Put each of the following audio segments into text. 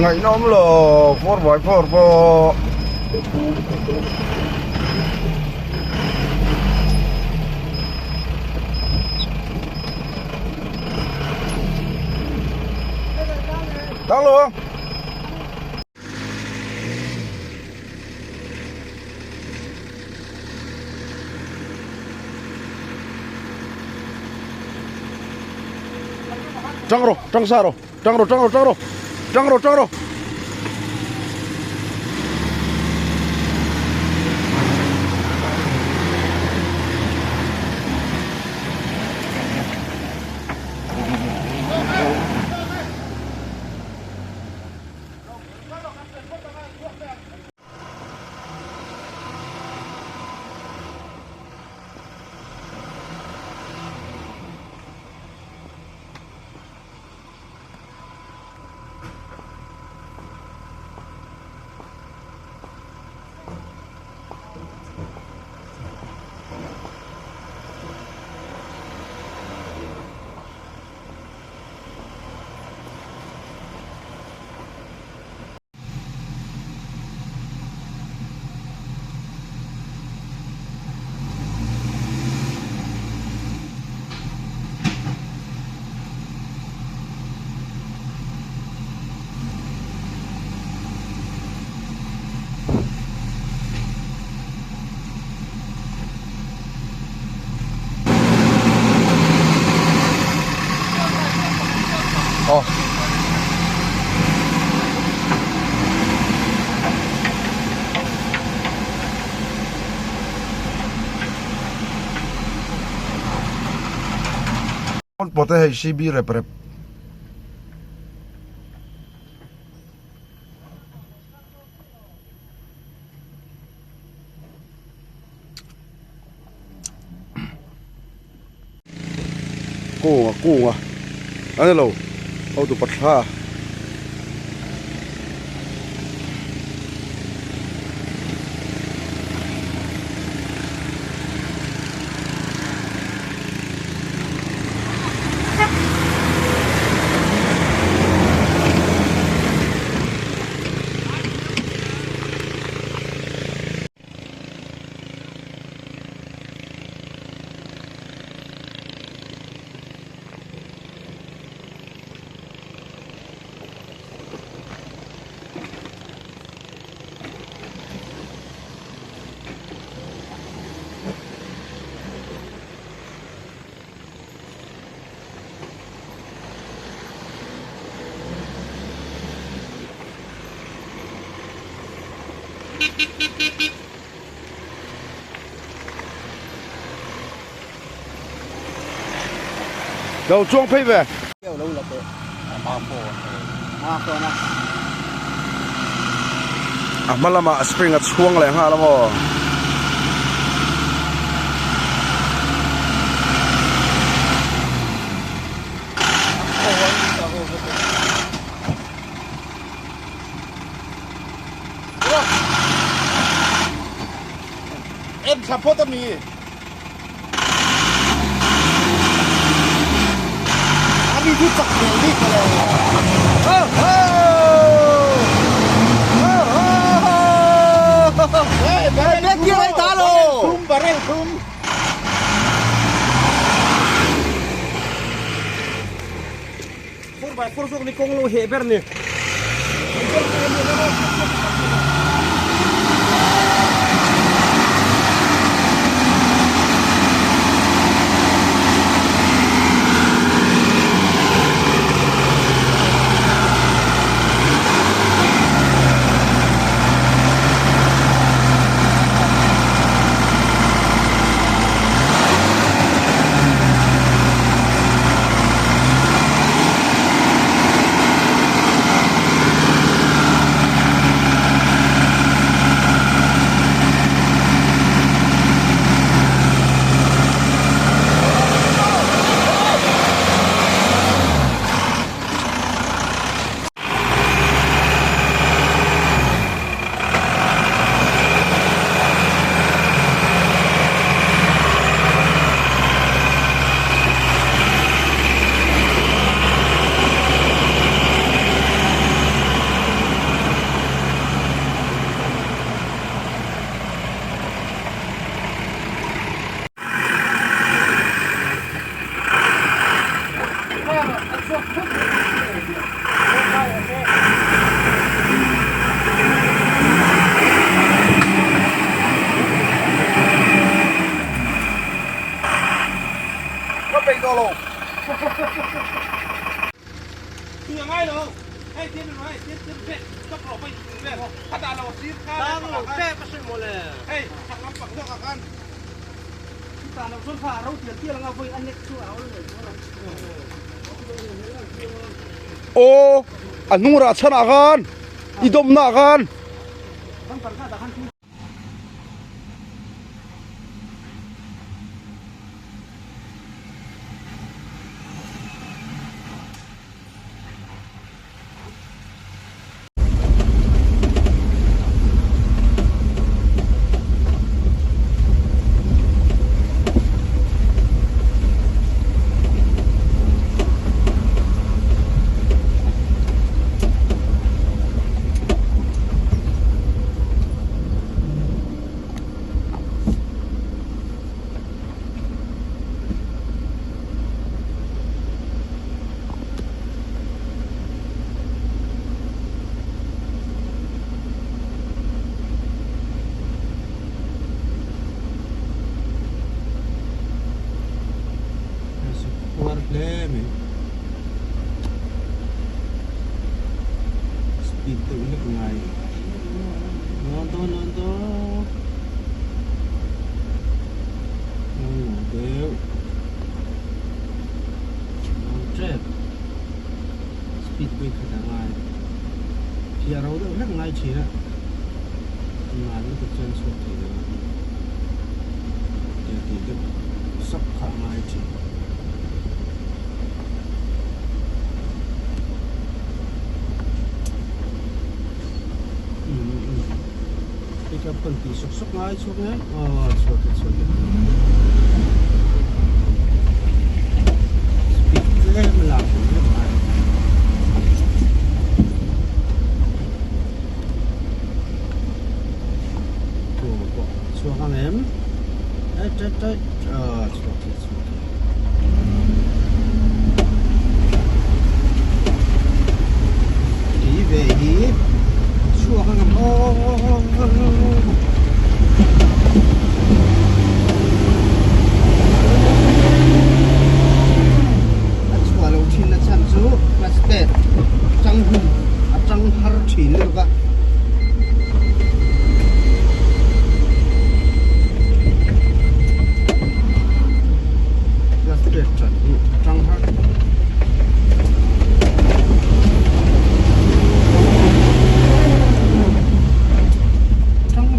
Ngaihnawm lo 4x4 pawh. Tang lo. Tang ro, tang sa ro, tang ro, tang ro, tang ro, tang ro, tang ro. Oh. Pote hei CB rep rep. Kunga kunga a ni lo hotu pathla. Lo chuang phei ve. A hma lamah spring a chhuang leh nghal a maw. En thla phawt a mi. A mi chu chak hmel bik a lo. Ho ho! Ho ho! Hey, barrel thum, barrel thum. kawr zawk ni kawng lo heh ber ni. Ka peih tawh lo. Aw a hnung rah chhan ah khan i dawmna ah khan. Khuar hle mai speed deuh hlek ngai lawn dawn lawn dawn lawn lo deuh lawn tep speed pawh khat a ngai phiah ro deuh hlek ngai thin a ngan lutuk chuan chhuak thei lo a tih deuh sap kha a ngai thin. Pick up kan tih sawk sawk ngai chhuak nge aw chhuak e chhuak e speed tlem a lak tur hlek ngai tur pawh chhuak ang em e tet tet aw chhuak e chhuak e tui ve hi chhuak ang em aw a chhuah loh thin na chhan chu plastic tang hun a tang har thin lutuk a. Plastic chan hi a tang har tang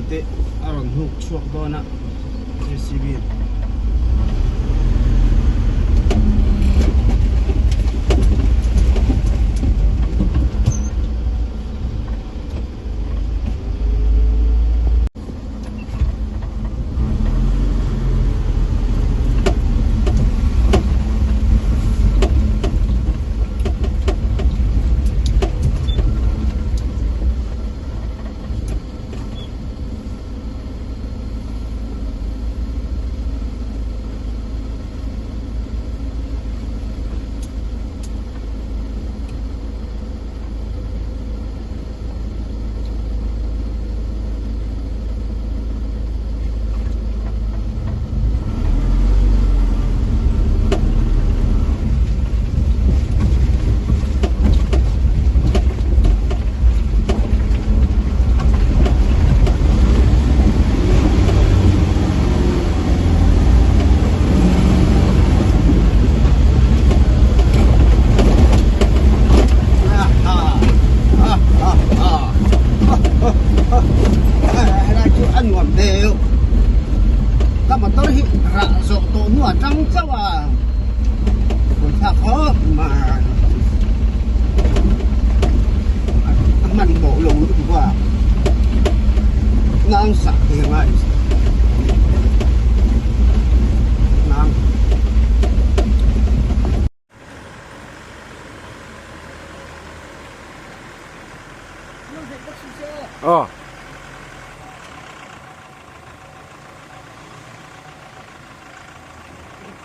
te a rawn hnuk chhuak dawn a J_C_B in. A nuam deuh ka motor hi rah zawh tawh hnuah tang chauh a buaithlak khawp mai a hmanhmawh lo lutuk a nang sak thei a ngai.